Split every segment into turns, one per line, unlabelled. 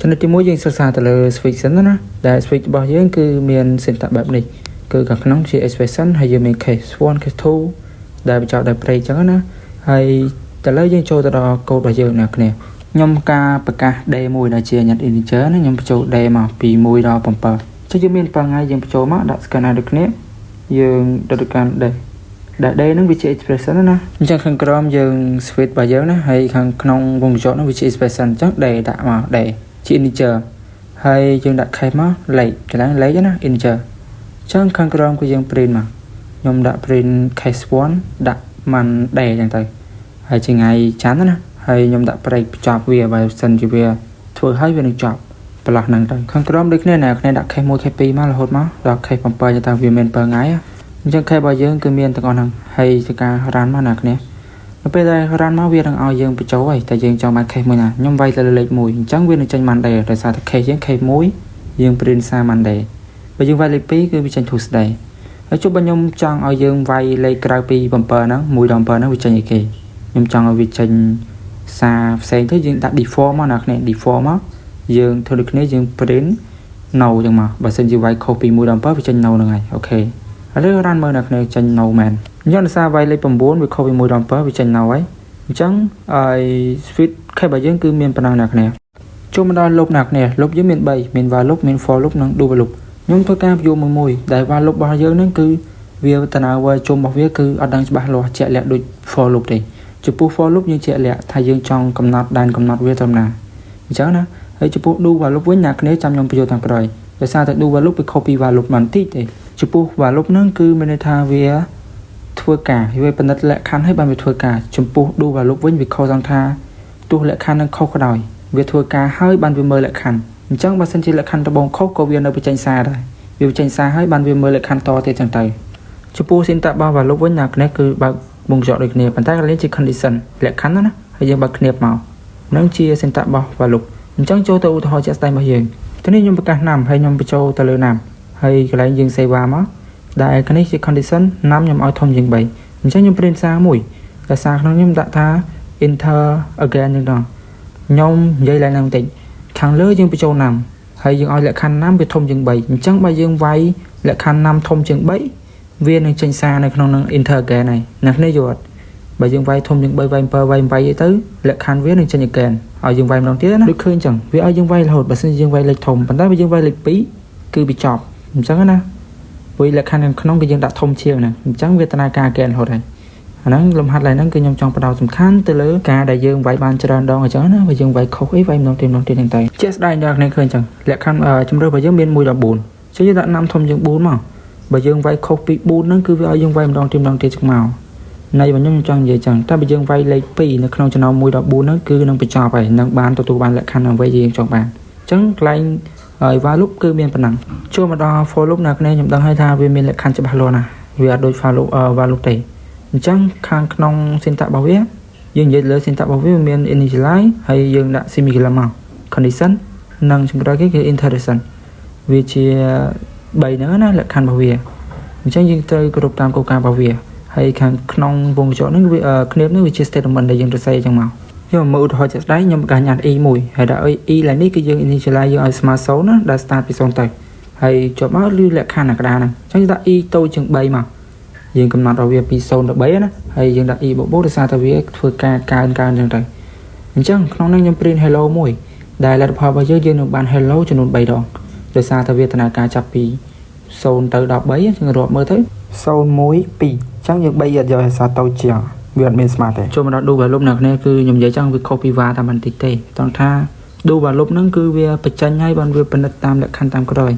ចំណុចទី1យើងសិក្សាទៅលើ switch សិនណាដែល switch របស់យើងគឺមាន syntax បែបនេះគឺខាងក្នុងជា expression ហើយយើងមាន case 1 case 2ដែលបញ្ចប់ដោយ break អញ្ចឹងណាហើយតលើយើងចូលទៅដល់ code របស់យើងអ្នកគ្នាខ្ញុំការប្រកាស day មួយដែលជាញត្តិ integer ណាខ្ញុំបញ្ចូល day មកពី1ដល់7ចុះយើងមាន7ថ្ងៃយើងបញ្ចូលមកដាក់ scanner ដូចគ្នាយើងទៅទៅកាន់ day ដែល day ហ្នឹងវាជា expression ណាអញ្ចឹងខាងក្រោមយើង switch របស់យើងណាហើយខាងក្នុងវងកញ្ចក់ហ្នឹងវាជា expression អញ្ចឹង day ដាក់មក day ជា integer ហើយយើងដាក់ case មកលេខកន្លែងលេខណា integer អញ្ចឹងខាងក្រោមគឺយើង print មកខ្ញុំដាក់ print case 1ដាក់ Monday អញ្ចឹងទៅហើយជាថ្ងៃច័ន្ទណាហើយខ្ញុំដាក់ break បញ្ចប់វាបើសិនជាវាធ្វើឲ្យវានឹងចប់ប្រឡោះហ្នឹងទៅខាងក្រោមដូចគ្នាណាគ្នាដាក់ case 1 case 2មករហូតមកដល់ case 7ទៅវាមាន7ថ្ងៃអញ្ចឹង case របស់យើងគឺមានទាំងអស់ហ្នឹងហើយធ្វើការ run មកណាគ្នានៅពេលដែល run មកវានឹងឲ្យយើងបញ្ចូលហើយតែយើងចង់បាន case មួយណាខ្ញុំវាយទៅលើលេខ1អញ្ចឹងវានឹងចេញ Monday ដោយសារតែ case យើង case 1យើង print សារ Monday បើយើងវាយលេខ2គឺវាចេញ Tuesday ហើយចុះបើខ្ញុំចង់ឲ្យយើងវាយលេខក្រៅពី7ហ្នឹង1ដល់7ហ្នឹងវាចេញអីគេខ្ញុំចង់ឲ្យវាចេញសារផ្សេងទៅយើងដាក់ default មកណាគ្នា default មកយើងធ្វើដូចគ្នាយើង print no ចឹងមកបើសិនជាវាយខុសពី1ដល់7វាចេញ no ហ្នឹងហើយ OK ឥឡូវ run មើលអ្នកគ្នាចេញ no មែនអញ្ចឹងដោយសារវាយលេខ9វាខុសពី1ដល់7វាចេញ no ហើយអញ្ចឹងហើយ switch case របស់យើងគឺមានប៉ុណ្ណឹងអ្នកគ្នាចូលមកដល់ loop អ្នកគ្នា loop យើងមាន3មាន while loop មាន for loop និង do loop ខ្ញុំធ្វើការបញ្យល់មួយមួយដែល while loop របស់យើងហ្នឹងគឺវាតំណើជុំរបស់វាគឺអត់ដឹងច្បាស់លាស់ជាក់លាក់ដូច for loop ទេចំពោះ for loop យើងជាក់លាក់ថាយើងចង់កំណត់ដែនកំណត់វាត្រឹមណាអញ្ចឹងណាហើយចំពោះ do while loop វិញអ្នកគ្នាចាំខ្ញុំបញ្យល់តាមក្រោយដោយសារតែ do while loop វាខុសពី while loop បន្តិចទេចំពោះ while loop ហ្នឹងគឺមានន័យថាវាធ្វើការវាពិនិត្យលក្ខខណ្ឌឲ្យបានវាធ្វើការចំពោះ do while loop វិញវាខុសត្រង់ថាទោះលក្ខខណ្ឌនឹងខុសក៏ដោយវាធ្វើការហើយបានវាមើលលក្ខខណ្ឌអញ្ចឹងបើសិនជាលក្ខខណ្ឌដំបូងខុសក៏វានៅបញ្ចេញសារដែរវាបញ្ចេញសារហើយបានវាមើលលក្ខខណ្ឌតទៀតចឹងទៅចំពោះ syntax របស់ while loop វិញអ្នកនេះគឺបើកវងកញ្ចក់ដូចគ្នាប៉ុន្តែកន្លែងជា condition លក្ខខណ្ឌណាហើយយើងបើកគ្នាមកនឹងជា syntax របស់ while loop អញ្ចឹងចូលទៅឧទាហរណ៍ជាក់ស្ដែងរបស់យើងទីនេះខ្ញុំប្រកាស num ហើយខ្ញុំបញ្ចូលទៅលើ num ហើយកន្លែងយើង save មកដែលនេះជា condition num ខ្ញុំឲ្យធំជាង3អញ្ចឹងខ្ញុំ print សារមួយដែលសារក្នុងខ្ញុំដាក់ថា enter again ចឹងដល់ខ្ញុំនិយាយឡើងហ្នឹងបន្តិចខាងលើយើងបញ្ចូល num ហើយយើងឲ្យលក្ខខណ្ឌ num វាធំជាង3អញ្ចឹងបើយើងវាយលក្ខខណ្ឌ num ធំជាង3វានឹងចេញសារនៅក្នុងនឹង enter again ហើយអ្នកនេះយល់អត់បើយើងវាយធំជាង3វាយ7វាយ8អីទៅលក្ខខណ្ឌវានឹងចេញ again ឲ្យយើងវាយម្ដងទៀតណាដូចឃើញអញ្ចឹងវាឲ្យយើងវាយរហូតបើសិនជាយើងវាយលេខធំប៉ុន្តែបើយើងវាយលេខ2គឺវាចប់អញ្ចឹងណាព្រោះលក្ខខណ្ឌខាងក្នុងគឺយើងដាក់ធំជាងហ្នឹងអញ្ចឹងវាដំណើរការ again រហូតហើយអាហ្នឹងលំហាត់ឡើយហ្នឹងគឺខ្ញុំចង់ផ្ដោតសំខាន់ទៅលើការដែលយើងវាយបានច្រើនដងអញ្ចឹងណាបើយើងវាយខុសអីវាយម្ដងទៀតម្ដងទៀតហ្នឹងទៅជាក់ស្ដែងដល់គ្នាឃើញអញ្ចឹងលក្ខខណ្ឌជំរឿរបស់យើងមាន1ដល់4ចឹងយើងដាក់ num ធំជាង4មកបើយើងវាយខុសពី4ហ្នឹងគឺវាឲ្យយើងវាយម្ដងទៀតម្ដងទៀតចឹងមកនៃរបស់ខ្ញុំខ្ញុំចង់និយាយចឹងតែបើយើងវាយលេខ2នៅក្នុងចំណោម1ដល់4ហ្នឹងគឺនឹងបញ្ចប់ហើយនឹងបានទទួលបានលក្ខខណ្ឌអ្វីយើងចង់បានអញ្ចឹងកន្លែងហើយ while loop គឺមានប៉ុណ្ណឹងចូលមកដល់ for loop អ្នកគ្នាខ្ញុំដឹងហើយថាវាមានលក្ខខណ្ឌច្បាស់លាស់ណាស់វាអត់ដូច for loop while loop ទេអញ្ចឹងខាងក្នុង syntax របស់វាយើងនិយាយលើ syntax របស់វាមាន initialize ហើយយើងដាក់ semicolon មក condition និងចុងក្រោយគេគឺ iteration វាជា3ហ្នឹងណាលក្ខខណ្ឌរបស់វាអញ្ចឹងយើងត្រូវគោរពតាមគោលការណ៍របស់វាហើយខាងក្នុងវងកញ្ចក់ហ្នឹងវាគ្នានេះវាជា statement ដែលយើងសរសេរអញ្ចឹងមកយកមើលឧទាហរណ៍ជាក់ស្ដែងខ្ញុំប្រកាសញ៉ាត់ e មួយហើយដាក់ e ឡើងនេះគឺយើង initialize យើងឲ្យស្មើ0ណាដែល start ពី0ទៅហើយជាប់មកឬលក្ខខណ្ឌអាក្តារហ្នឹងអញ្ចឹងដាក់ e តូចជាង3មកយើងកំណត់ឲ្យវាពី0ដល់3ណាហើយយើងដាក់ e បូកបូកដោយសារតែវាធ្វើការកើនកើនអញ្ចឹងទៅអញ្ចឹងក្នុងនេះខ្ញុំ print hello មួយដែលលទ្ធផលរបស់យើងយើងនឹងបាន hello ចំនួន3ដងដោយសារតែវាដំណើរការចាប់ពី0ទៅដល់3យើងរាប់មើលទៅ0 1 2អញ្ចឹងយើង3អត់យកឲ្យសារតូចជាងវាអត់មានស្មាតទេចូលមកដល់ do while loop អ្នកគ្នាគឺខ្ញុំនិយាយចឹងវាខុសពី while តែបន្តិចទេត្រង់ថា do while loop ហ្នឹងគឺវាបញ្ចេញហើយបានវាពិនិត្យតាមលក្ខខណ្ឌតាមក្រោយ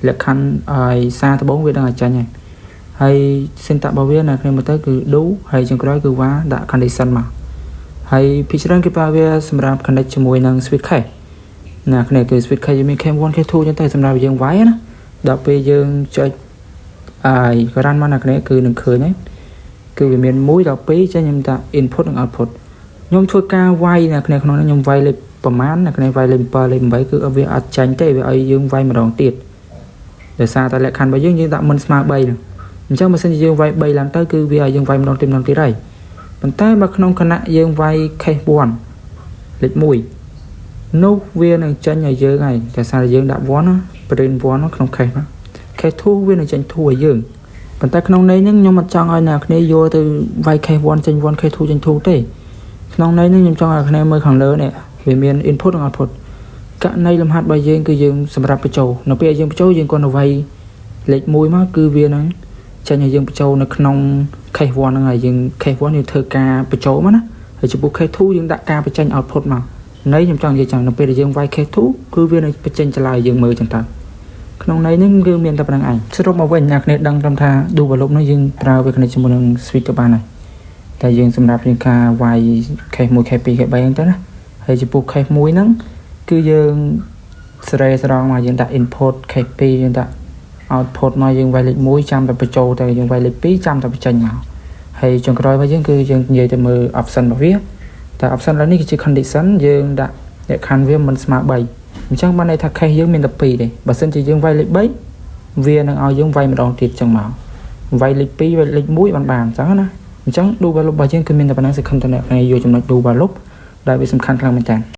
លក្ខខណ្ឌឲ្យសារដំបូងវាដឹងឲ្យចេញហើយហើយ syntax របស់វាអ្នកគ្នាមើលទៅគឺ do ហើយចុងក្រោយគឺ while ដាក់ condition មកហើយភាគច្រើនគេប្រើវាសម្រាប់ connect ជាមួយនឹង switch case ណាគ្នាគឺ switch case យើងមាន K1 K2 ចឹងទៅសម្រាប់យើងវាយណាដល់ពេលយើងចុចអាយ run មកណាគ្នាគឺនឹងឃើញហើយគឺវាមាន1ដល់2ចឹងខ្ញុំដាក់ input និង output ខ្ញុំធ្វើការវាយណាគ្នាក្នុងនេះខ្ញុំវាយលេខប្រមាណណាគ្នាវាយលេខ7លេខ8គឺវាអត់ចាញ់ទេវាឲ្យយើងវាយម្ដងទៀតដោយសារតែលក្ខខណ្ឌរបស់យើងយើងដាក់មិនស្មើ3ហ្នឹងអញ្ចឹងបើសិនជាយើងវាយ3ឡើងទៅគឺវាឲ្យយើងវាយម្ដងទៀតម្ដងទៀតហើយប៉ុន្តែបើក្នុងខណៈយើងវាយ case 1លេខ1 នោះវានឹងចេញឲ្យយើងហើយតែសារយើងដាក់1ណា print 1ក្នុង case មក case 2វានឹងចេញ2ឲ្យយើងប៉ុន្តែក្នុងន័យហ្នឹងខ្ញុំអត់ចង់ឲ្យអ្នកគ្នាយកទៅវាយ case 1ចេញ1 case 2ចេញ2ទេក្នុងន័យហ្នឹងខ្ញុំចង់ឲ្យគ្នាមើលខាងលើនេះវាមាន input និង output ករណីលំហាត់របស់យើងគឺយើងសម្រាប់បញ្ចូលនៅពេលយើងបញ្ចូលយើងគ្រាន់តែវាយលេខ1មកគឺវានឹងចេញឲ្យយើងបញ្ចូលនៅក្នុង case 1ហ្នឹងហើយយើង case 1យើងធ្វើការបញ្ចូលមកណាហើយចំពោះ case 2យើងដាក់ការបញ្ចេញ output មកន័យខ្ញុំចង់និយាយចឹងនៅពេលដែលយើងវាយ case 2គឺវានឹងបញ្ចេញចម្លើយយើងមើលចឹងទៅក្នុងន័យហ្នឹងគឺមានតែប៉ុណ្្នឹងឯងសរុបមកវិញអ្នកគ្នាដឹងត្រឹមថា do while loop នោះយើងប្រើវាគ្នាជាមួយនឹង switch ក៏បានដែរតែយើងសម្រាប់យើងការវាយ case 1 case 2 case 3ហ្នឹងទៅណាហើយចំពោះ case 1ហ្នឹងគឺយើងសេរីស្រង់មកយើងដាក់ input case 2យើងដាក់ output មកយើងវាយលេខ1ចាំតែបញ្ចូលទៅយើងវាយលេខ2ចាំតែបញ្ចេញមកហើយចុងក្រោយរបស់យើងគឺយើងនិយាយទៅមើល option របស់វាតែ option ឡើយនេះគឺជា condition យើងដាក់លក្ខខណ្ឌវាមិនស្មើ3អញ្ចឹងបានន័យថា case យើងមានតែ2ទេបើសិនជាយើងវាយលេខ3វានឹងឲ្យយើងវាយម្ដងទៀតចឹងមកវាយលេខ2វាយលេខ1បានបានអញ្ចឹងណាអញ្ចឹង do while loop របស់យើងគឺមានតែប៉ុណ្ណឹងសង្ឃឹមថាអ្នកគ្នាយកចំណុច do while loop ដែលវាសំខាន់ខ្លាំងមែនតើ។